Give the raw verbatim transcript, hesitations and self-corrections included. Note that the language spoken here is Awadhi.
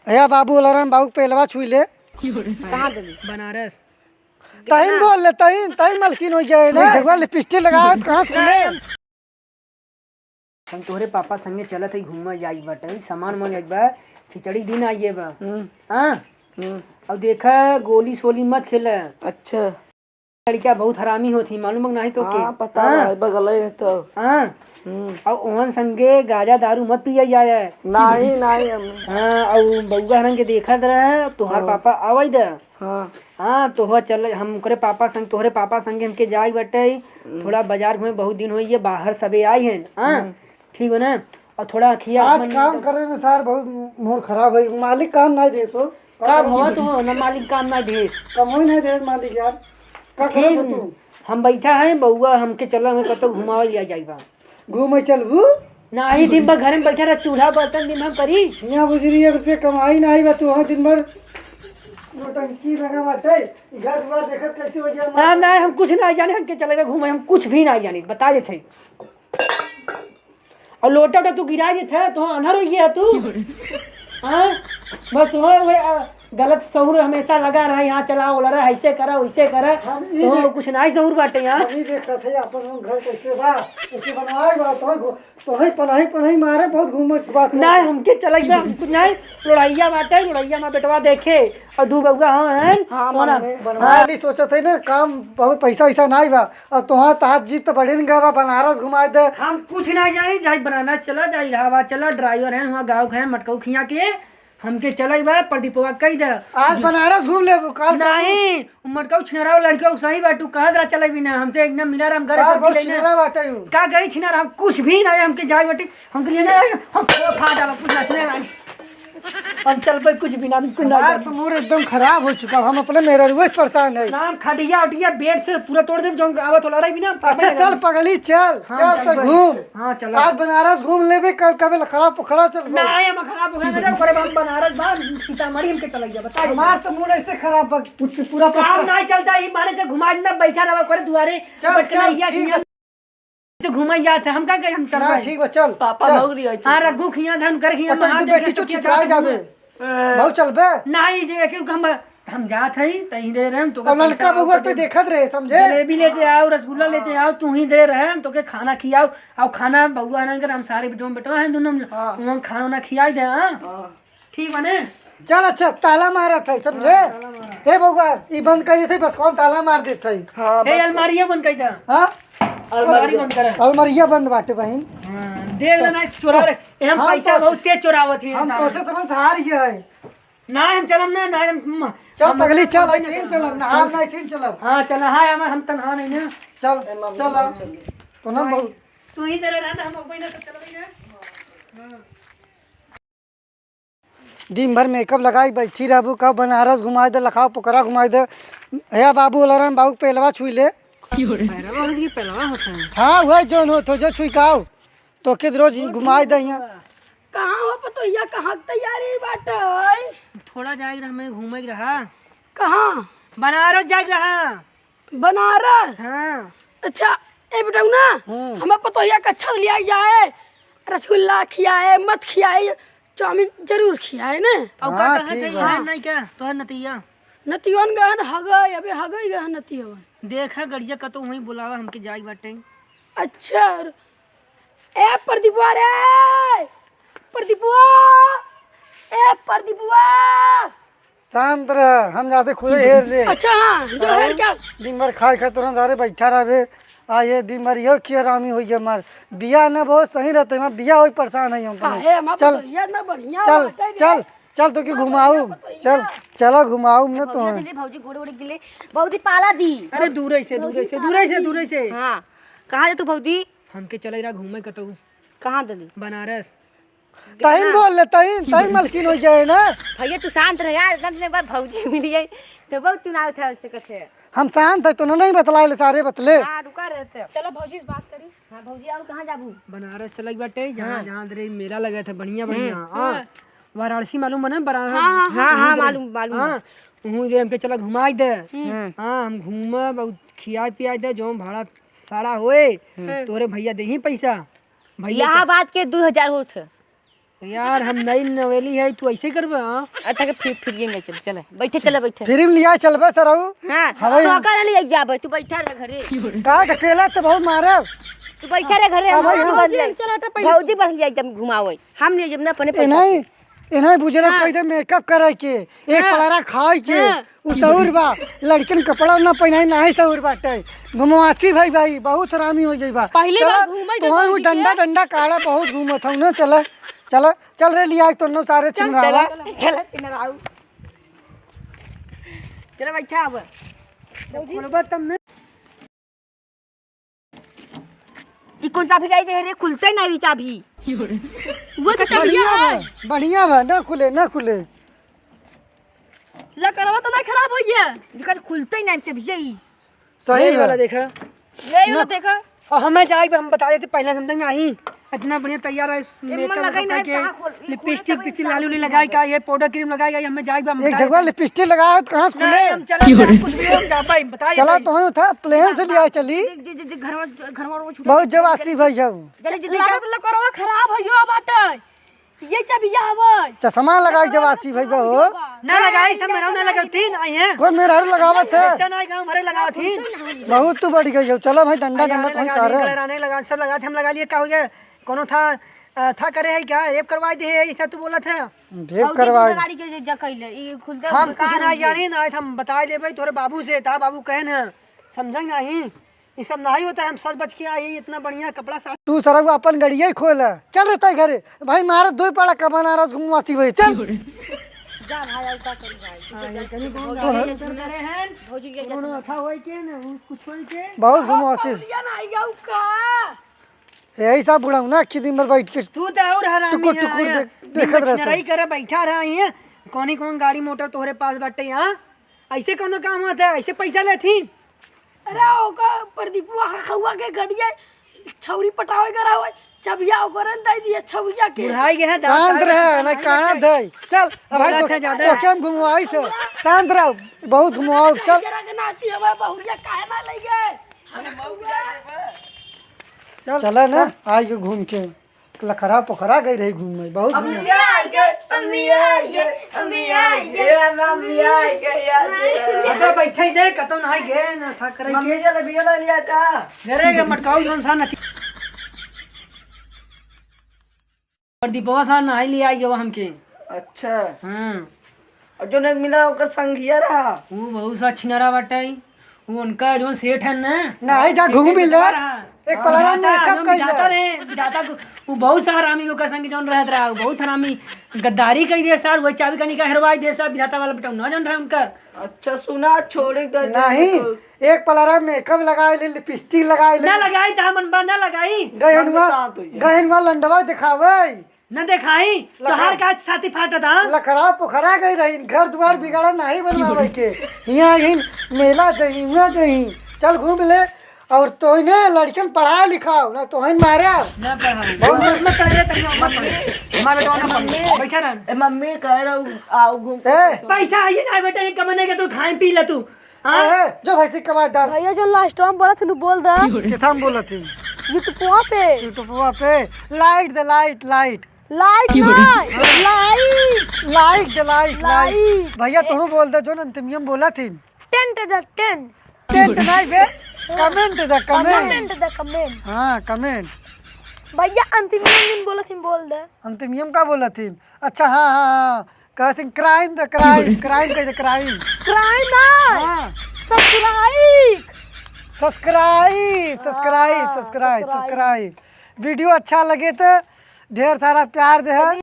भैया बाबू वाला राम बाबू के पेलवा छुई ले। कहाँ देली? बनारस। तहिन बोल ले, तहिन, तहिन मलकिन होइ जाए ना। झगवा लिपस्टिक लगावत कहाँ से खुले? हम तोहरे पापा संगे चलत हई घूमे जाई बाटे, सामान मन जाई बा, खिचड़ी दिन आइए बा। हम्म। हाँ? हम्म। और देखा, गोली सोली मत खेला। अच्छा। लड़कियां बहुत हरामी होत ही, मालूम बा कि नाही तोके? हाँ, पता हाँ। बा, बगले है तो। हाँ। हम्म। और ओहन संगे गाजा दारू मत पिया जाए। नाही, नाही, हम हाँ, और बउआ हरन के देखत रहे, तोहार हाँ। पापा आवै दे। हाँ। हाँ, तोहर चल, हम ओकरे पापा संग, तोहरे पापा संगे हमके जाए बाटे, हम्म। थोड़ा बाजार घूमे, बहुत दिन होई है, बाहर सबे आई हैं। हाँ, हम्म। ठीक हो ना? और थोड़ा अखिया आज अपन काम करे में सार बहुत मूड खराब है। मालिक काम नाही देस हो। का काम हुआ तो हो ना, मालिक काम नाही देस। कमोई नाही देस मालिक यार। का करत हो तू? हम बैठा है, बउआ हमके चला, हमें कतौ घुमावे लिया जाई बा। घूमे चलबू? नाही, दिन भर घर में बैठा रह, चूल्हा बर्तन दिन भर करी। हियाँ बुजरी एक रुपये कमाई नाही बा, तू हमें दिन भर नौटंकी लगा बाटे। घर दुआर देखत कैसे हो गया? हाँ, नाही, हम कुछ नाही जाने, हमके चले गए घूमे, हम कुछ भी नाही जाने, बता देते। और लोटा उटा तू गिरा देत है, तो अनहर हो गया तू। हाँ? बस तुम्हें वही, आ, गलत सहूर हमेशा लगा रहा, यहाँ चला, ओला रहा, ऐसे करा, वैसे करा। हम ई तो देख-, कुछ नाही सहूर बाटे यहाँ। हम ई देखत है, अपन घर कैसे बा, कैसे बनवाए बा, तोहे घु-, तोहे पनाही, पनाही मारे, बहुत घूमत बात करत नाही, है। हमके चला गया, हम कुछ नाही, लड़ाइया बाटे, लड़ाइया में बेटवा देखे, और दू बउआ हाँ हैं, हाँ, तो ना। मम्मी। बनवा ली, सोचत है ना, काम बहुत पैसा वैसा नाही बा, और तोहार तहार जीप तो बढ़िया नहीं गवा, बनारस घुमाए दे। हम कुछ ना जानी, जाई बनारस चला, जाई इलाहाबाद चला, ड्राइवर हैं, वहाँ गाँव के हैं, मटकऊ खिया के, हमके चला बा, प्रदीपवा कही दे। आज बनारस घूम लेबू, काल चलबू। नाही, उ मटकऊ छिनरा लड़के सही बाटू, कहत रहा चले भी ना, हमसे एकदम मिला राम घर सार से बहुत लेना। छिनरा बाटे उ। का गई छिनरा, हम कुछ भी नाही, हमके जाए बाटे, हमके लेना है, हम खा डाला, कुछ ना, छिनरा। हम चल पे कुछ भी ना, कुछ ना हमार जाने। तो मूड एकदम खराब हो चुका, हम अपने मेहररुए से परेशान है। नाम खटिया उटिया बेड से पूरा तोड़ देब, जौन आवत होला रही भी ना, अच्छा, चल पगली, चल, हाँ, चल चल तो भाई। घूम। हाँ, चला। आज बनारस घूम लेबे, कल कबे खराब पोखरा चल। ना, हम खराब पोखरा ना जाओ, करे हम बनारस बा, सीतामढ़ी हमके चल गया, बता दे। हमार तो मूड ऐसे खराब बा, कुछ पूरा काम पक्का। नहीं चलता, ही मारे से घुमा देना, बैठा रहा करे दुआरे, चल, बैठ के चल, नहीं, ठीक यहाँ बा। से घूमे जात है, हम का करी, हम चल ना, भाई। ठीक बा, चल, पापा चल। मौग रही है, हाँ, चल। रघु खिया धन कर खिया पटक महादेव दे, के बेटी चो सतिया छितराई का जाबे। घूमे। बहुत चलबे। नहीं, जे एक, एक हम, हम जात है, त ही दे रहे हम, तो और ललका बउआ तो देखत रहे, समझे? जलेबी लेते आओ, रसगुल्ला लेते आओ, तू ही दे रहे हम, तो के खाना खियाओ, और खाना बउआ ना कर, हम सारे बेटवा बेटवा हैं दोनों, हाँ। वहाँ खाना ना खियाई दे, हाँ? हाँ। ठीक बने? चल, अच्छा, ताला मारत है, समझे? हाँ, ताला मारा। हे बउआ, ई बंद कर देते, बस कौन ताला मार देते है? हाँ, ए, बस। अलमारिया बंद कर दे। हाँ? अलमारी बंद करे। अलमारिया बंद बाटे, बहिन। हाँ, देख लेना, चोरा रहे। ए, हम हाँ, पैसा तो बहुत तेज चोरावत ही हम इंसान। तो से समझ हार गया है। ना, हम चलम ना, ना, हम, चल हम पगली, चल, हम ऐसे ही चलम, ना, हम ना ऐसे ही चलम। हाँ, चला, हाँ, हम, हम तनहा नहीं ना। चल, ए, मम्मी, चल, हम चल। तो ना बहुत तू ही तेरे रहना, हम कोई ना, सब चल रही है। हाँ। दिन भर मेकअप लगाई बैठी रहबू, कब बनारस घुमाई दे, लखनऊ पोखरा घुमाई दे। भैया बाबू वाला राम बाबू के पेलवा छुई ले। पैरवा होत कि पेलवा होत है? हाँ, वही जौन होत हो, जो छुई का हो। तो के रोज घुमाई दे यहाँ। कहाँ हो पतोहिया, कहाँ के तैयारी बाटे? थोड़ा जाए रहा, हमें घूमे के रहा। कहाँ? बनारस जाए के रहा। बनारस? हाँ। अच्छा, ए बेटऊ ना, हम्म। हमें पतोहिया के अच्छा से लिया जाए, रसगुल्ला खियाए, मत खियाए, चाउमीन जरूर खियाए ने। और का हाँ, कहत ठीक है, बा। यहाँ नहीं क्या? तोहर नतिया? नतियन गहन हगई, अबे हगई गहन नतियन। देखा गड़िया का तो वहीं बुलावा, हमके जाई बाटे। अच्छा, ए प्रदीपवा रे, प्रदीपवा, ए प्रदीपवा। शांत रह, हम जाते खुदे हेर ले। अच्छा, हाँ, जो है क्या? दिन भर खाए खाए तुरंत सारे बैठा रहबे। आ ये दिन भर यो की हरामी होई गया मार। बिया ना बहुत सही रहते, मैं बिया होई परेशान है हम। काहे, हमार चल, पतोहिया ना बढ़िया चल, बाटे रे। चल, चल तो के हमार घुमाऊ। बढ़िया पतोहिया। चल, चला घुमाऊ ना तो। भौजी गोड़ उड़ गिले, भौजी पाला दी। अरे दूर से, दूर से, दूर से, दूर से। हाँ, कहाँ जातू भौजी? हमके चले रहा घूमे कतऊ। कहाँ दली? बनारस। तहिन बोल ले, तहिन, तहिन मलकिन हो जाए ना। भैया तू शांत रह यार, इतना दिन बाद भौजी मिली है, तो बहुत चुनाव था उससे कथे। हम शांत है, तो नहीं बतलाए ले सारे बतले। हाँ, रुका रहते। चलो भौजी से बात करी। हाँ भौजी, और कहाँ जाबू? बनारस चले के बाटे, जहाँ, हाँ। जहाँ दरे मेला लगे थे, बढ़िया, बढ़िया। हम्म। हाँ। वाराणसी मालूम बना, बरा-, हाँ, हाँ, हाँ, हाँ, मालूम, मालूम। हाँ, वहीं दरे हमके चला घुमाई दे। हम्म। हाँ, हम घूमब, बहुत खियाए पियाए दे, जो भाड़ा, साड़ा होए, हम्म। तोरे भैया देही पैसा। भैया इलाहाबाद के दू हजार होत है। यार, हम नई नवेली है, तू ऐसे करबे, हाँ? अच्छा, के फिर, फिर ये नहीं चल, चले, बैठे, चले, बैठे। फिर लिया चलबे सरऊ। हाँ, हवाई तो का ले जाबे, तू बैठा रह घरे। का अकेला तो बहुत मारे। तू बैठा रह घरे, अब हम भाई, हम भौजी, चल, हटा, पहले भौजी बस ले एकदम घुमावे। हम ले जब ना अपने ए पैसा नहीं, से। ए नहीं बुझे ना हाँ। कोई दे मेकअप करे के, एक हाँ। पलारा खाए के। हाँ। उ सौर बा, लड़कन कपड़ा ना पहिनाई, नाही सौर बाटे। घुमवासी भाई, भाई, बहुत हरामी हो गई बा। पहली चला, बार घूमे के तोहर उ भौजी डंडा, के। डंडा काढ़ा बहुत घूमत हऊ ना, चला, चला, चल रे लिया, तो नो सारे चल, छिनरावा। चला, चला, छिनराऊ। चला बैठा अब। बोलबा तब ना। ई कौन चाबी लाई दे रे? खुलते नहीं ई चाबी। वो तो चाबी बढ़िया है। बा, बढ़िया बा, ना खुले, ना खुले। लकड़वा तो ना खराब हो गया। इनका तो खुलते ही नहीं चाबी यही। सही यही बा। वाला देखा। यही वाला ना। देखा। और हमें जाए हम बता देते पहले समझ में आई। इतना बढ़िया तैयार है, ए, मन makeup लगाई ना, करके, कहाँ खोल-, ई खोला लिपस्टिक, तब पिस्टिक, लाली उली लगाई का, ये पाउडर क्रीम लगाई का, ये हमें जाए हम एक बता जगह देते। लिपस्टिट लगाए तो कहाँ से खुले? नहीं, हम चला, कुछ भी हो जाए, भाई, बता ये चला देते। तो है था, प्लेन से लिया चली। देख, देख, देख, देख, घरवा, घरवा में छुटा बहुत जवासी भाई जाऊ। चले, जी, देखा। लागत लकड़वा खराब है, यो बाटे। ये चाबिया हवे। चश्मा लगाई जवासी भाई बा हो। ना लगाई, सब मेरा ना लगाती, आई है। कौन मेहरारू लगावत है? इतना ना गाँव भरे लगाती। बहुत तू बढ़ गई हो। चला भाई, डंडा, आई डंडा आने तो लगा, करे। आने लगा, सब लगा, हम लगा लिए, का हो गया? कोनो था, अ, था करे है क्या? रेप करवाई दे है, ऐसा तू बोलत है? रेप भौजी करवाई। गाड़ी के जे जकैले, ई खुलते हम कुछ ना जानी ना, हम बताई देबे तोरे बाबू से, ता बाबू कहे ना, समझे नहीं, ई सब नहीं होता है, हम सज बच के आई, इतना बढ़िया कपड़ा साथ। तू सरगु अपन गड़िया ही खोल, चल रहता है घरे, भाई मारा दो पड़ा कमाना रस घुमवासी भाई, चल। जा भाई, अब का करी भाई? हाँ, ये कहीं कौन तो गाड़ी है। अंदर करे हैं? भौजी के कोनो जाता है। अथा होई के ना, कुछ होई के? बहुत घुमवासी। लिया ना, आइया का? यही सब बुढ़ऊ ना कि दिन भर बैठ के तू तो और हरामी टुकुर, है, टुकुर आया। देख-, दिन देखत भर रहता। छिनराई करे बैठा रहा है। कौनी कौन गाड़ी मोटर तोहरे पास बाटे यहाँ? ऐसे कौनो काम होता है? ऐसे पैसा लेथी? अरे ओका प्रदीपवा खखुआ के गड़िया छौरी पटावे करा हुआ, चबिया ओकरे न दे दिए छौरिया के। बुढ़ाई गए हैं, दांत शांत आवे रहे, के नहीं काना दे। चल, अब भाई बोला तो, था ज्यादा। तो क्या हम घुमवाई थे? शांत रहो, बहुत घुमवाओ, चल। जरा के नाती हमारे बहुरिया काहे ना ले गए? चल, चला ना, आई के घूम के। लखरा पोखरा गई रही घूमे, बहुत घूमे। मम्मी आ गए, मम्मी आ गए, मम्मी आ गए। ए, मम्मी आ गए, यार। अबे बैठे दे, कतौ ना गए, ना था करे मम्मी के। जलेबिया ना लिया का? घरे के मटकाऊ जौन सा नती। और दीपवा सा नहाई लिया गया हमके। अच्छा। हम्म। और जो नहीं मिला, ओकर संघिया रहा। वो बहुत सा छिनरा बाटे। वो उनका जो सेठ है ना, नहीं, जा सेठ घूम भी ले। रहा। एक हाँ, पलारा में विधाता, कब जो कइले? विधाता रहे, विधाता को, वो बहुत सा हरामी ओकर संग जौन रहत रहा, वो बहुत हरामी गद्दारी कइ दे सर, वही चाबी कनी का हेरवाई दे सर, विधाता वाला बेटा ना जौन रहा उनकर। अच्छा, सुना, छोड़ दे, नहीं, तो एक पलारा मेकअप लगाए ले, लिपस्टिक लगाए ले। ना लगाई, ता मन बा, ना लगाई। गहनवा, हम साथ होइए। गहनवा लंडवा दिखावे। न देखाई, लखा-, तोहार का छाती फाटत, हाँ? लखरा पोखरा गई रही, घर दुआर बिगाड़ा नहीं बनवावे के। हियाँ ही मेला जही, हुआँ जही, चल घूम ले। और तोहने लड़कन पढ़ा लिखाओ, ना तोहन मारे। ना पढ़ाओ। बहुत मत, मत पढ़े, तनिया मत पढ़े। हमारे तो ना पढ़े। मम्मी। बैठा रह। ए, मम्मी कह रहा हूँ, आओ घूम के ए। पैसा आइए ना बेटा, ये कमाने का तू खाए पी ले तू। हाँ? ए, जो भैंसी कबाड़ डाल। भैया जो last में बोला थी, बोल दे। किथा में बोला थी? YouTube पे। YouTube पे। Like दे, like, like। Like ना, like। Like दे, like, like। Like। भैया, ए- तोहू बोल दे, जो अंतिमियम बोला थी। Tent दे, tent। Tent नहीं बे, comment दे, comment। Comment दे, comment। हाँ, comment। भैया, अंतिमियम दिन बोला थी, बोल दे। अंतिमियम का बोला थी? अच्छा, हाँ, हाँ, हाँ। कहत ही crime द crime, crime कह दे, crime। Crime ना। हाँ। Subscribe। Subscribe, subscribe, हाँ, subscribe, subscribe। Subscribe। Video अच्छा लगे तो ढेर सारा प्यार दे।